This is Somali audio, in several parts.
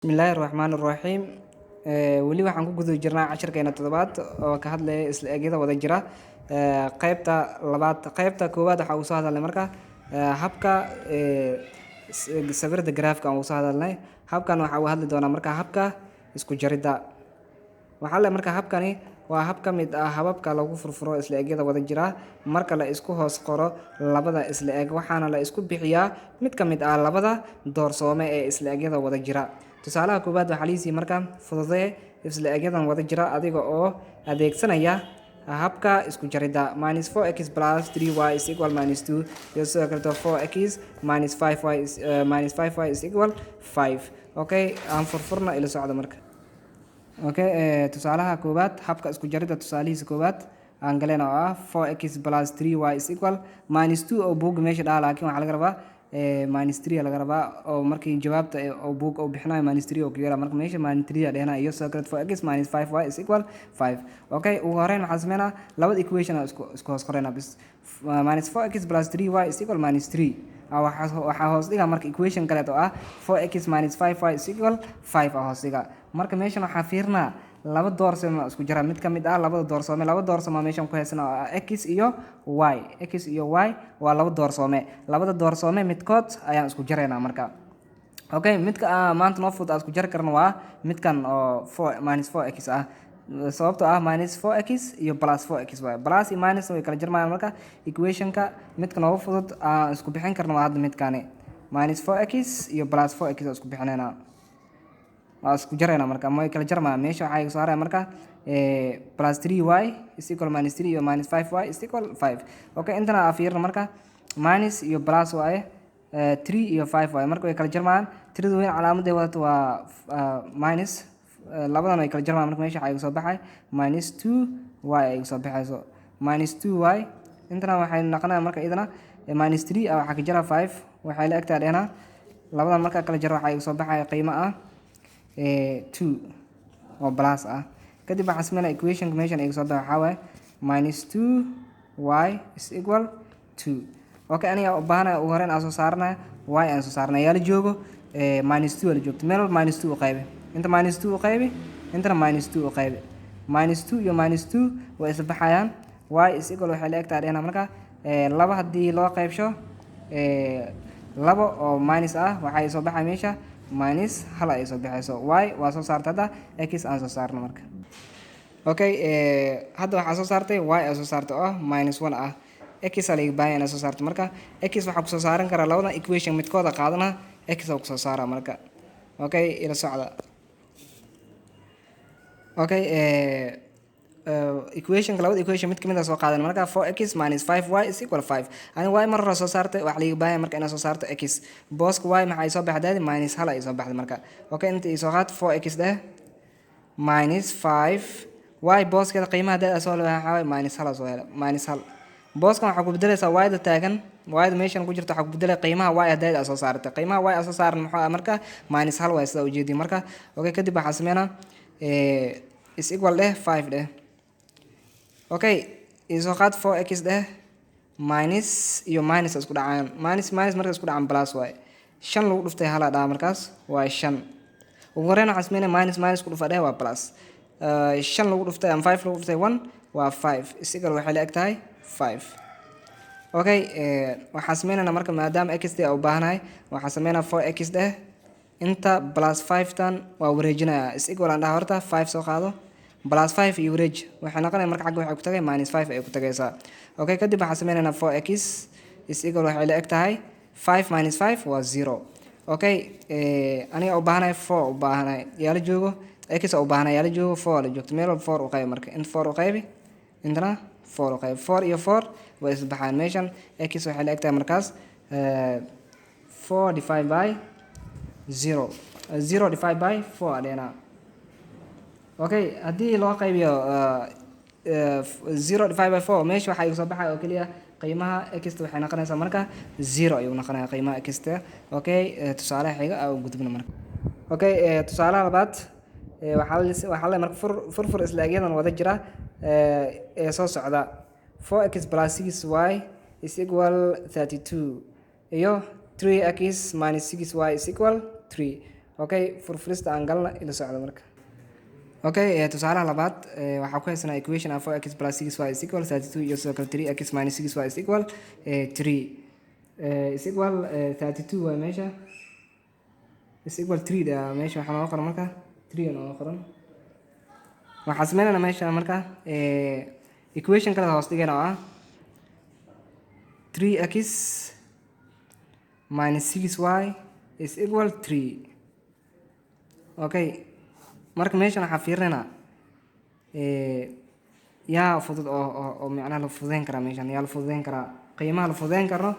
Bismillaahi Raxmaani Raxiim. Weli waxaan ku guda jirnaa cashirkeena toddobaad oo ka hadlaya isla egyada wada jira. Qaybta labaad, qaybta koowaad waxaa ugu soo hadalnay marka habka sawirada garaafka aan ugu soo hadalnay. Habkan waxaa uga hadli doonaa marka habka isku jaridda. Waxaa le marka habkani waa hab ka mid ah hababka lagu furfuro isla egyada wada jira marka la isku hoos qoro labada isla eg, waxaana la isku bixiyaa mid ka mid ah labada doorsoome ee isla egyada wada jira. Tusaalaha koowaad waxaa liisii marka fududee isla egyadan wada jira adiga oo adeegsanaya habka isku jaridda: minus 4x plus 3y is equal minus 2, iyo sidoo kaleeto 4x minus 5y is, minus 5y is equal 5. Okay, aan furfurna, ila socda marka. Okay, tusaalaha koowaad, habka isku jaridda tusaalihiisa koowaad aan galeen oo ah 4x plus 3y is equal minus 2 oo buugga meesha dhaha, laakiin waxaa laga rabaa minus 3 laga rabaa, oo markii jawaabta oo buug uu bixinayo minus 3 oo ku yeela, marka meesha minus 3 aa dhehna, iyo sidoo kale 4x minus 5y is equal 5. Okay, ugu horeyn waxaan sameynaa labada equation aan isku hoos qoraynaa bis. Minus 4x plus 3y is equal minus 3. Waxaa hoos dhiga marka equation kaleet oo ah 4x minus 5y is equal 5 aa hoos dhiga. Marka meeshan waxaa fiirinaa laba doorsoome isku jira, mid ka mid ah labada doorsoome. Laba doorsoome meeshan ku haysana oo ah x iyo y. X iyo y waa laba doorsoome. Labada doorsoome midkood ayaan isku jaraynaa marka. Okay, midka maanta noo fudud aan isku jari karno waa midkan oo 4 minus 4x ah, sababtoo ah minus 4x iyo plus 4x waaye. Plus iyo minus way kala jarmayaan. Marka equationka midka noogu fudud aan isku bixin karno waa hadda midkani, minus 4x iyo plus 4x aan isku bixinaynaa, waa isku jaraynaa. Marka ma way kala jarmayaan. Meesha waxaa iga soo haraya marka plus 3y is equal minus 3 iyo minus 5y is equal 5. Okay, intana aa fiirino marka, minus iyo plus waaye, 3 iyo 5 waaye. Marka way kala jarmayaan. Tirada weyn calaamaday wadato waa minus, labadan way kala jarmayaan. Marka meesha waxaa iga soo baxay minus 2y ay iga soo baxayso, minus 2y. Intana waxay noqonaya marka iyadana minus 3 ah waxaa ka jara 5, waxay la egtahay dhehnaa. Labadan marka kala jaro waxaa iga soo baxaya qiimo ah 2 oo plus ah. Kadib waxaan sameynaya equationka meeshan iga soo baxa waxaa waaye minus 2y is equal 2. Okay, aniga u baahanaya ugu horeyn aan soo saaranaya y aan soo saaranaya. Yaa la joogo? Minus 2 la joogto. Meel walba minus 2 u qaybi. Inta minus 2 u qaybi, intana minus 2 u qaybi. Minus 2 iyo minus 2 way isla baxayaan. Y is equal waxay la egtahay dhehna marka laba haddii loo qaybsho labo oo minus ah, waxay soo baxay meesha minus hal ay soo baxayso. Y waa soo saartay, hadda x aan soo saarno marka. Okay, hadda waxaa soo saartay y aa soo saartay oo ah minus 1 ah. X aa laga baahan yahay inaad soo saarto. Marka x waxaa kusoo saaran karaa labadan equation midkooda qaadana, x aa kusoo saara marka. Okay, ila socda. Okay, equationka, labada equation mid kamid ah soo qaadan marka, 4x minus 5y is equal 5. Ani y mar hore soo saartay, waxaa laga baahan yahay marka inaad soo saarto x. Booska y maxay soo baxday? Minus hal ay soo baxday marka. Okay, inta ii soo qaad, 4x dheh, minus 5 y booskeeda qiimaha dee soo waxaa waaye minus hal soo hela. Minus hal booskan waxaa ku bedelaysaa y-da taagan, y-da meeshan ku jirta waxaa ku bedelaya qiimaha y hadeed aa soo saartay. Qiimaha y aa soo saaran muxuu ah marka? Minus hal waay, sidaa ujeedin marka. Okay, kadib waxaa sameynaa is equal dheh, 5 dheh. Okay, isoo qaad, 4x dheh, minus iyo minus isku dhacaan, minus minus marka isku dhacaan plus waaye. Shan lagu dhuftay hala dhaha markaas waa shan. Ugu horeyn waxaan sameynaya minus minus ku dhufa dheh waa plus. Shan lagu dhuftay ama 5 lagu dhuftay 1 waa 5, is equal waxay la eg tahay 5. Okay, waxaan sameynaynaa marka, maadaama x d u baahanahay, waxaan sameynaa 4x dheh, inta plus 5 tan waa wareejinayaa. Is equal aan dhaha horta, 5 soo qaado, plus 5 iyo wareej, waxay noqonaya marka xagga waxay ku tagay minus 5 ay ku tagaysaa. Okay, kadib waxaan sameynaynaa 4x is equal waxay la eg tahay 5 minus 5 waa 0. Okay, aniga u baahanahay 4 u baahanahay. Yaa la joogo? X u baahanahay. Yaa la joogo? 4 la joogto. Meel walba 4 u qaybi marka. Inta 4 u qaybi, intana 4 u qaybi. 4 iyo 4 way isbaxaan. Meeshan x waxay la eg tahay markaas 4 divided by 0, 0 divided by 4 adheena. Okay, haddii loo qaybiyo 0 divided by 4, meesha waxaa igu soo baxaya oo keliya qiimaha x waxay noqonaysaa marka 0 ayuu noqonaya qiimaha x. Okay, tusaalaha xiga aa u gudubna marka. Okay, tusaalaha labaad waxaa la marka furfur isla egyadan wada jira ee soo socda: 4x plus 6y is equal 32 iyo 3x minus 6y is equal 3. Okay, furfurista aan galna, ila socda marka. Okay, tusaalaha labaad waxaa ku haysanaa equation ah 4x plus 6y is equal 32 iyo sidoo kale 3x minus 6y is equal 3 is equal 32 waa meesha, is equal 3 da meesha waxaa nooga qoran marka 3 nooga qoran. Waxaa sameynayna meesha marka equation kale hoos dhigayna oo ah 3x minus 6y is equal 3. Okay, marka meeshan waxaa fiirinaynaa yaa fudud oo macnaha la fududeyn karaa. Meeshan yaa la fududeyn karaa? Qiimaha la fududeyn karo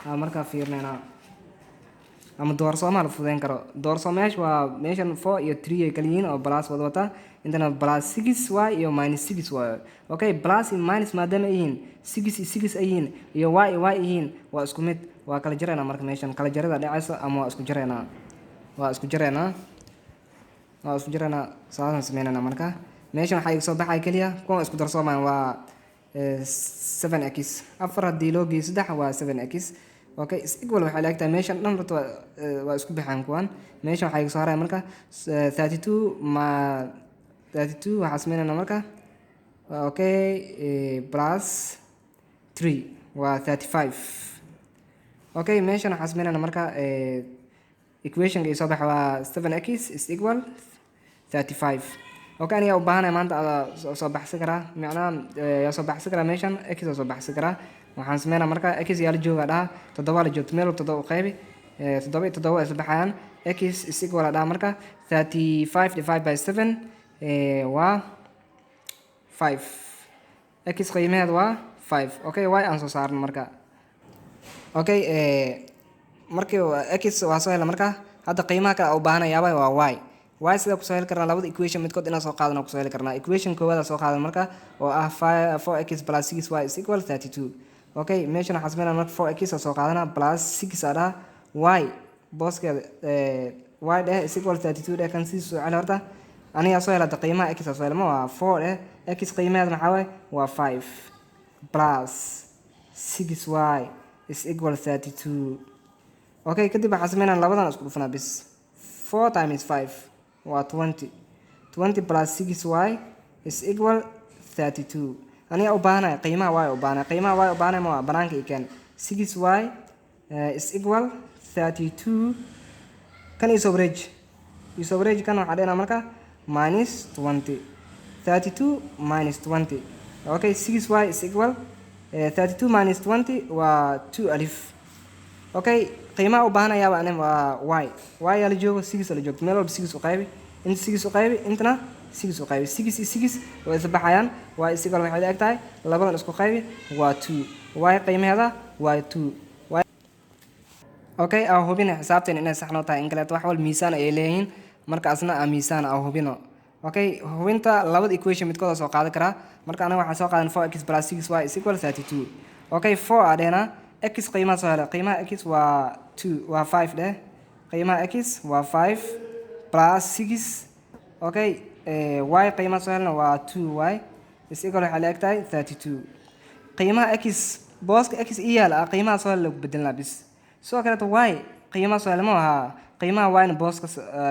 aa markaa fiirinaynaa ama doorsoomaha la fududeyn karo. Doorsoomayaasha waa meeshan 4 iyo 3 ay kala yihiin oo plus wada wata, intana plus 6y iyo minus 6y. Okay, plus iyo minus maadaama ay yihiin, 6 iyo 6 ay yihiin iyo y iyo y yihiin, waa isku mid, waa kala jaraynaa. Marka meeshan kala jarada dhacayso ama waa isku jaraynaa, waa isku jaraynaa, waa isku jaraynaa, saasaan sameynayna. Marka meeshan waxaa iga soo baxaya keliya kuwan isku darsoomaan, waa 7x. Afar haddii loo geeyo saddex waa 7x. Okay, is equal waxay la egtahay meeshan dhan horta waa isku baxaan kuwan. Meeshan waxaa iga soo haraya marka 32 ma 32 waxaa sameynayna marka, okay, plus 3 waa 35. Okay, meeshan waxaa sameynayna marka equationka ii soo baxa waa 7x is equal 35. Okay, aniga u baahanay maanta ada soo baxsan karaa, macnaha yaa soo baxsan karaa meeshan? X aa soo baxsan karaa. Waxaan sameynaa marka x yaa la jooga dhaha? Toddoba la joogto. Meel walba toddoba u qaybi, toddoba iyo toddoba isla baxayaan. X is equal dhaha marka 35 divided by 7 waa 5. X qiimaheed waa 5. Okay, y aan soo saarno marka. Okay, markii x waa soo hela, marka hadda qiimaha kale u baahanayaaba waa y. Y sida kusoo heli karnaa? Labada equation midkood inaan soo qaadano kusoo heli karnaa. Equation koowaad aan soo qaadan marka oo ah 4x plus 6y is equal 32. Okay, meeshan waxaa sameynaa marka 4x aa soo qaadana, plus 6 aa dhaha, y booskeeda y dheh, is equal 32 dheh. Kan sii soo celi horta. Anigaa soo hela qiimaha x aa soo hela ma? Waa 4 dheh. X qiimaheeda maxaa waaye? Waa 5 plus 6y is equal 32. Okay, kadib waxaa sameynaa labadan isku dhufanaa bis. 4 times 5 waa 20. 20 plus 6y is equal 32. Aniga u baahanaya qiimaha y, u baahanaya qiimaha y, u baahanaya ma? Waa banaanka i keen. 6y is equal 32. Kan isoo wareeji, isoo wareeji. Kan waxaa dhenaa marka minus 20, 32 minus 20. Okay, 6y is equal 32 minus 20 waa 12. Okay, qiimaha u baahanayaaba ani waa y. Y yaa la joogo? 6 la joogto. Meel walba 6 u qaybi, inta 6 u qaybi, intana 6 u qaybi. 6 iyo 6 way isla baxayaan. Y is equal waxay la eg tahay, labadan isku qaybi, waa 2. Y qiimaheeda waa 2. Okay, aan hubina xisaabteen inay sax noo tahay in kaleeto. Wax wal miisaan ayay leeyihiin, marka asna aan miisaan aan hubino. Okay, hubinta labada equation midkood soo qaadan karaa. Marka anaga waxaan soo qaadan 4x plus 6y is equal 32. Okay, 4 aa dhehnaa, x qiimaha soo helay. Qiimaha x waa 2, waa 5 dheh. Qiimaha x waa 5 plus 6. Okay, y qiimaha soo helna waa 2y is equal waxay la eg tahay 32. Qiimaha x booska x i yaal ah qiimaha soo hel lagu bedelnaa bis. Sidoo kaleeto y qiimaha soo hel ma ahaa? Qiimaha y-na booska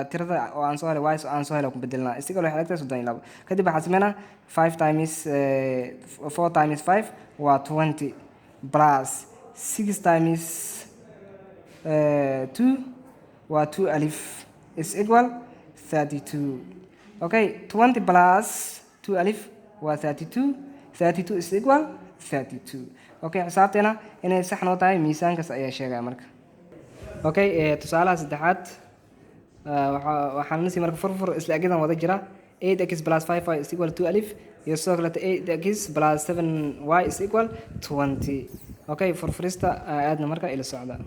tirada oo aan soo helay y aan soo helay ku bedelnaa, is equal waxay la eg tahay 32. Kadib waxaa sameynaa 5 times 4 times 5 waa 20, plus 6 times 2 waa 12 is equal 32. Okay, 20 plus 12 waa 32. 32 is equal 32. Okay, xisaabteena inay sax noo tahay miisaankaas ayaa sheegaya marka. Okay, tusaalaha saddexaad waxaan nasi marka furfur isla egyadan wada jira 8x plus 5y is equal 12 iyo sidoo kaleeto 8x plus 7y is equal 20. Okay, furfurista aadna marka ila socda.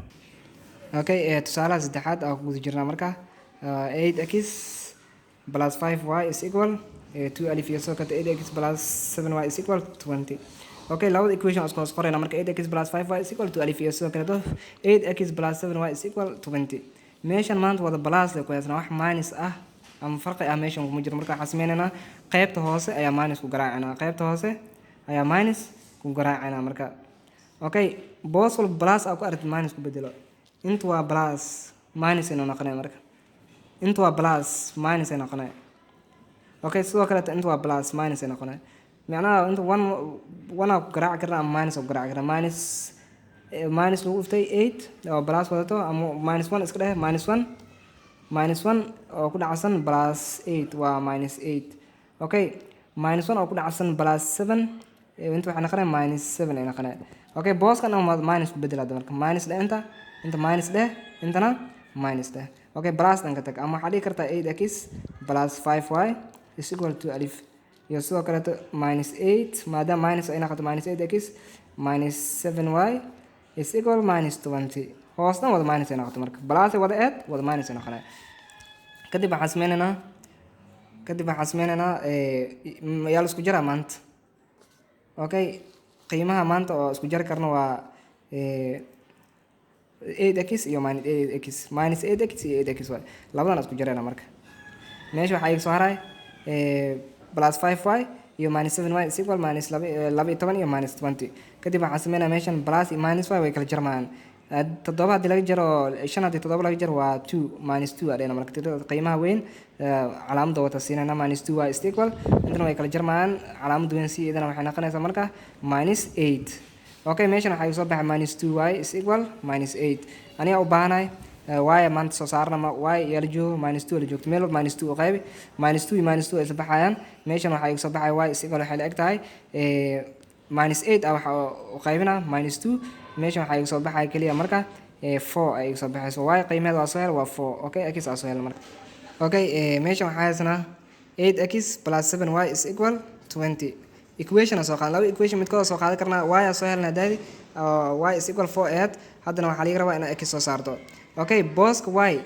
Okay, tusaalaha saddexaad aan ku guda jirnaa marka 8x plus 5y is equal 12 iyo sidoo kaleeto 8x plus 7y is equal 20. Okay, labada equation isku hoos qorayna marka 8x plus 5y is equal 12 iyo sidoo kaleeto 8x plus 7y is equal 20. Meeshan maanta wada plus ku haysana, wax minus ah ama farqi ah meeshan kuma jiro. Marka waxaan sameynaynaa qaybta hoose ayaa minus ku garaacinaa, qaybta hoose ayaa minus ku garaacinaa marka. Okay, boos walba plus aa ku aragtid minus ku bedelo. Inta waa plus, minus inuu noqonaya marka. Inta waa plus, minus ay noqonay. Okay, sidoo kaleeto inta waa plus, minus ay noqonay. Macnaha inta one one aa ku garaaci karna ama minus aa ku garaaci karna. Minus, minus lagu dhuftay eight oo plus wadato, ama minus one iska dheh. Minus one, minus one oo ku dhacsan plus eight waa minus eight. Okay, minus one oo ku dhacsan plus seven, inta waxay noqonaya minus seven ay noqonaya. Okay, booskan ama minus ku bedel hadda. Marka minus dheh inta, inta minus dheh, intana minus dheh. Okay, plus dhanka tag, ama waxaa dhihi kartaa eight x plus five y is equal to alif, iyo sidoo kaleeto minus eight, maadaama minus ay noqoto, minus eight x minus seven y is equal minus 20. Hoos dhan wada minus ay noqoto. Marka plus ay wada eed, wada minus ay noqonaya. Kadib waxaan sameynaynaa, yaa la isku jaraa maanta? Okay, qiimaha maanta oo isku jari karno waa eight x iyo minus eight x, minus eight x iyo eight x waay. Labadan isku jarayna. Marka meesha waxaa iga soo haray plus five y iyo minus seven y is equal minus 12 iyo minus 20. Kadib waxaan sameynaya meeshan plus iyo minus y way kala jarmayaan. Toddoba haddii laga jaro shan, haddii toddoba laga jaro waa two, minus two adhena. Marka tirada qiimaha weyn calaamadda wata siinayna. Minus two y is equal, intana way kala jarmayaan, calaamadda weyn si idana waxay noqonaysaa marka minus eight. Okay, meeshan waxaa iga soo baxay minus two y is equal minus eight. Aniga u baahanahay y maanta soo saarna. Ma y yaa la joogo? Minus two la joogto. Meel walba minus two u qaybi. Minus two iyo minus two ay isla baxayaan. Meeshan waxaa iga soo baxay y is equal, waxay la eg tahay minus eight ah waxa u qaybina minus two. Meeshan waxaa iga soo baxaya keliya marka four ay iga soo baxayso. Y qiimeeda waa soo hel, waa four. Okay, x aa soo hel marka. Okay, meeshan waxaa haysanaa eight x plus seven y is equal 20. Equation soo qaadan, laba equation midkood soo qaadan karnaa. Y aa soo helnaa daadi, y is equal four eight. Haddana waxaa laga rabaa inaa x soo saarto. Okay, booska y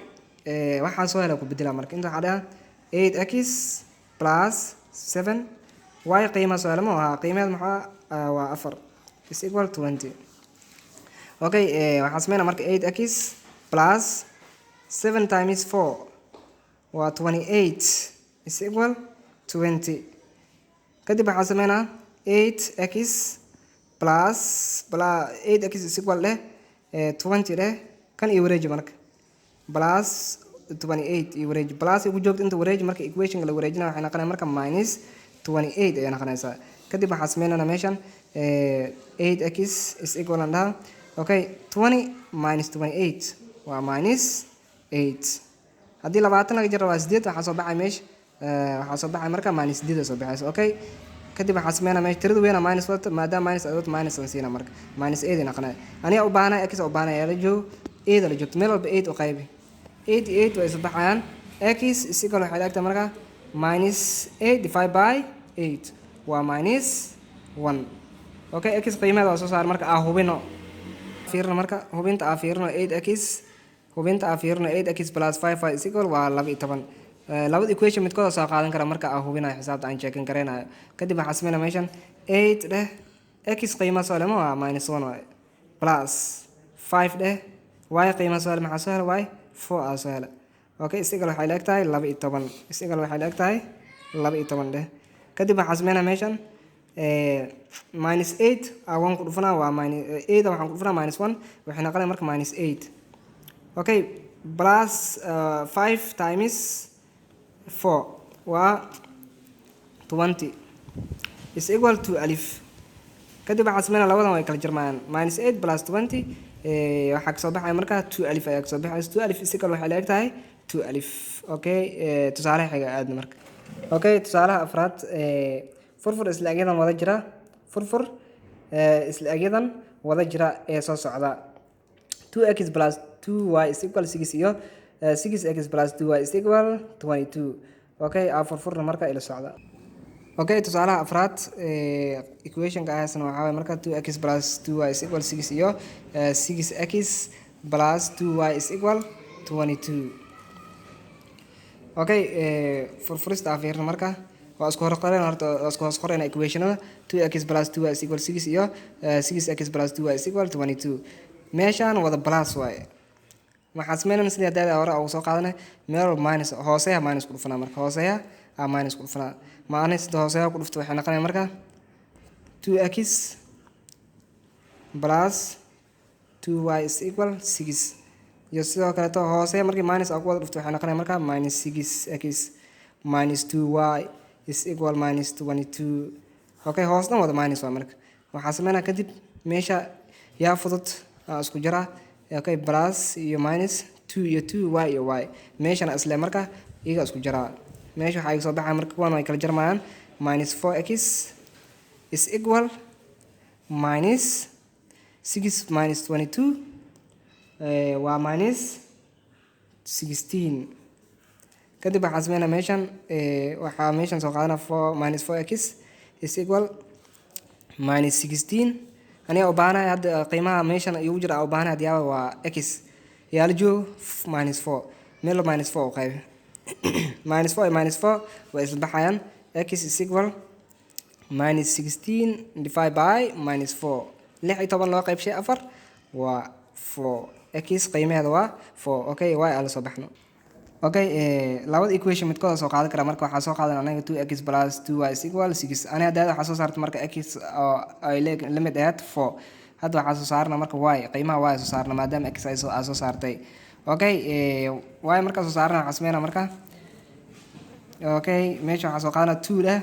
waxaa soo hela ku bedela. Marka inta waxaa dhaha eight x plus seven y, qiimaha soo hela ma ahaa? Qiimaheed maxaa waa? Afar is equal 20. Okay, waxaan sameynaa marka eight x plus seven times four waa 28 is equal 20. Kadib waxaan sameynaa eight x plus eight x is equal dheh, 20 dheh. Kan iyo wareeji marka, plus 28 iyo wareeji. Plus ay ku joogto inta wareeji. Marka equationka la wareejina waxay noqonaya marka minus 28 ayay noqonaysaa. Kadib waxaan sameynayna meeshan eight x is equal aan dhaha. Okay, 20 minus 28 waa minus eight. Haddii 20 laga jaro waa sideed. Waxaa soo baxay meesha, waxaa soo baxay marka minus sideed soo baxaysa. Okay, kadib waxaan sameynaa meesha tirada weyn minus wadato. Maadaama minus ay wadato, minus aan siina. Marka minus eight ay noqonaya. Aniga u baahanay x, u baahanay la joogo eight la joogto. Meel walba eight u qaybi. Eight iyo eight way isla baxayaan. X is equal waxay laagtahay marka minus eight divided by eight waa minus one. Okay, x qiimaheeda waa soo saar. Marka aa hubino, fiirino marka hubinta aa fiirino eight x, hubinta aa fiirino eight x plus five y is equal waa 12. Labada equation midkooda soo qaadan kara marka aa hubinayo xisaabta aan checking gareynayo. Kadib waxaa sameynaa meeshan eight dheh, x qiimaha soo lema waa minus one waay, plus five dheh, y qiimaha soo hele. Maxaa soo hele? Y four aa soo hele. Okay, is equal waxay la eg tahay 12. Is equal waxay la eg tahay 12 dheh. Kadib waxaa sameynaa meeshan minus eight aa one ku dhufanaa, waa minus eight. Waxaan ku dhufanaa minus one, waxay noqonaya marka minus eight. Okay, plus five times four waa 20 is equal to alif. Kadib waxaan sameynaa labadan way kala jarmayaan. Minus eight plus 20 waxaa kasoo baxaya marka twelve ayaa kasoo baxaysa. Twelve is equal waxay la eg tahay twelve. Okay, tusaalaha xiga aadna marka. Okay, tusaalaha afraad, furfur isla egyadan wada jira, furfur isla egyadan wada jira ee soo socda: two x plus two y is equal six iyo six x plus two y is equal 22. Okay, aa furfurna marka, ila socda. Okay, tusaalaha afraad, equationka ahaysan waxaa waye marka two x plus two y is equal six iyo six x plus two y is equal 22. Okay, furfurista aa fiirna marka. Waa isku hor qoreen horta, waa isku hoos qorayna equationada: two x plus two y is equal six iyo six x plus two y is equal 22. Meeshaan wada plus waaye. Waxaan sameynayna sidii hadda hore ugu soo qaadanay, meel walba minus, hooseeya minus ku dhufanaa. Marka hooseeya aa minus ku dhufanaa maana sida hooseeya ku dhufto waxay noqonaya marka two x plus two y is equal six. Iyo sidoo kaleeto hoose markii minus aa ku wada dhufto, waxay noqonaya marka minus six x minus two y is equal minus 22. Okay, hoos dhan wada minus waa. Marka waxaa sameynaa kadib meesha yaa fudud isku jara. Okay, plus iyo minus, two iyo two, y iyo y meeshana isle. Marka iyaga isku jaraa, meesha waxaa iga soo baxaya marka kuwan way kala jarmayaan. Minus four x is equal minus six minus 22 waa minus 16. Kadib waxaan sameynaa meeshan, waxaa meeshan soo qaadana four, minus four x is equal minus 16. Aniga u baahanahay hadda qiimaha meeshan igu jira u baahanahay hadyaaba waa x. Yaa la joogo minus four, meel minus four u qaybi. Minus four iyo minus four way isla baxayaan. X is equal minus 16 divided by minus four. 16 loo qaybshay afar waa four. X qiimaheeda waa four. Okay, y aan la soo baxno. Okay, labada equation midkooda soo qaadan karaa. Marka waxaa soo qaadan anaga two x plus two y is equal six. Ani hadda waxaa soo saarta marka x oo ay la mid ahayd four. Hadda waxaa soo saarna marka y, qiimaha y soo saarna, maadaama x ay soo aa soo saartay. Okay, y markaa soo saarna, waxaa sameynaa marka, okay, meesha waxaa soo qaadana two dheh.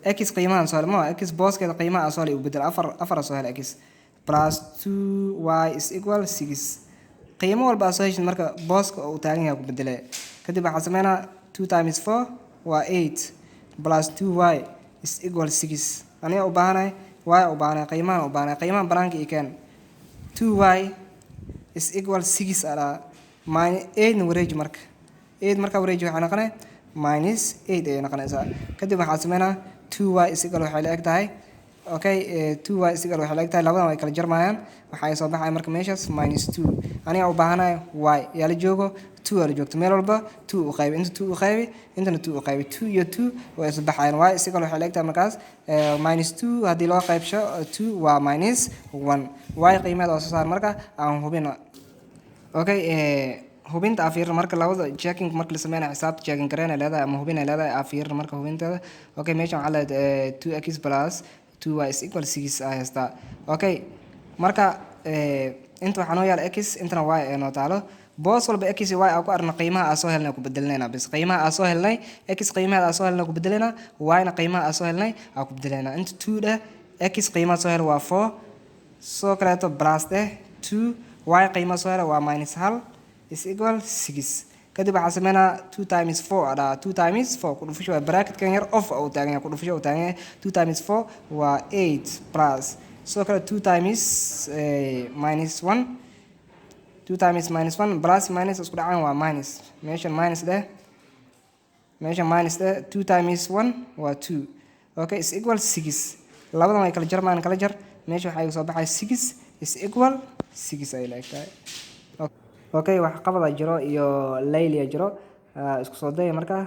X qiimahan soo ma x booskeeda qiimaha soo u bedel. Afar, afar soo hel. X plus two y is equal six. Qiimo walba aa soo heshin marka booska uu taagan yahay ku bedele. Kadib waxaa sameynaa two times four waa eight plus two y is equal six. Aniga u baahanahay y, u baahanahay qiimahan, u baahanahay qiimahan banaanka ii keen. Two y is equal six alaa minus eight na wareeji. Marka eight markaa wareeji, waxay noqonay minus eight ayay noqonaysaa. Kadib waxaa sameynaa two y is equal waxay la eg tahay, okay, two y is equal waxay la eg tahay, labadan way kala jarmayaan. Waxaa soo baxaya marka meeshaas minus two. Aniga u baahanahay y. Yaa la joogo? Two aa la joogto. Meel walba two u qaybi, inta two u qaybi, intana two u qaybi. Two iyo two way isla baxayaan. Y is equal waxay la eg tahay markaas minus two haddii loo qaybsho two waa minus one. Y qiimeeda oo soo saar marka aan hubino. Okay, hubinta aa fiirina marka labada checking. Marka la sameynayo xisaabta, checking gareyn ay leedahay ama hubin ay leedahay. Aa fiirina marka hubinteeda. Okay, meeshan waxaa leedahay two x plus two y is equal six aa haystaa. Okay, marka inta waxaa noo yaala x, intana y ee noo taalo. Boos walba x iyo y aa ku arno, qiimaha aa soo helnay ku bedelinayna bis. Qiimaha aa soo helnay, x qiimaheeda aa soo helnay ku bedelinaa, y na qiimaha aa soo helnay aa ku bedelinaa. Inta two dheh, x qiimaha soo hel waa four. Sidoo kaleeto plus dheh, two y qiimaha soo hela waa minus hal is equal six. Kadib waxaa sameynaa two times four adhaa. Two times four ku dhufasho waa bracketkan yar off uu taagan yahay, ku dhufasho uu taagan yahay. Two times four waa eight plus sidoo kale two times minus one, two times minus one. Plus minus isku dhacaan waa minus. Meeshan minus dheh, meeshan minus dheh. Two times one waa two. Okay, is equal six. Labadan way kala jarmaan. Kala jar, meesha waxaa iga soo baxay six is equal six ay la eg tahay. Okay, wax qabada jiro iyo layliya jiro. Isku soo daya marka,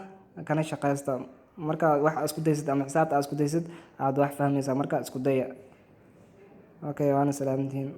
kana shaqaysta. Marka wax isku daysid ama xisaabta aad isku daysid, aad wax fahmaysaa. Marka isku daya. Okay, waana salaamantihiin.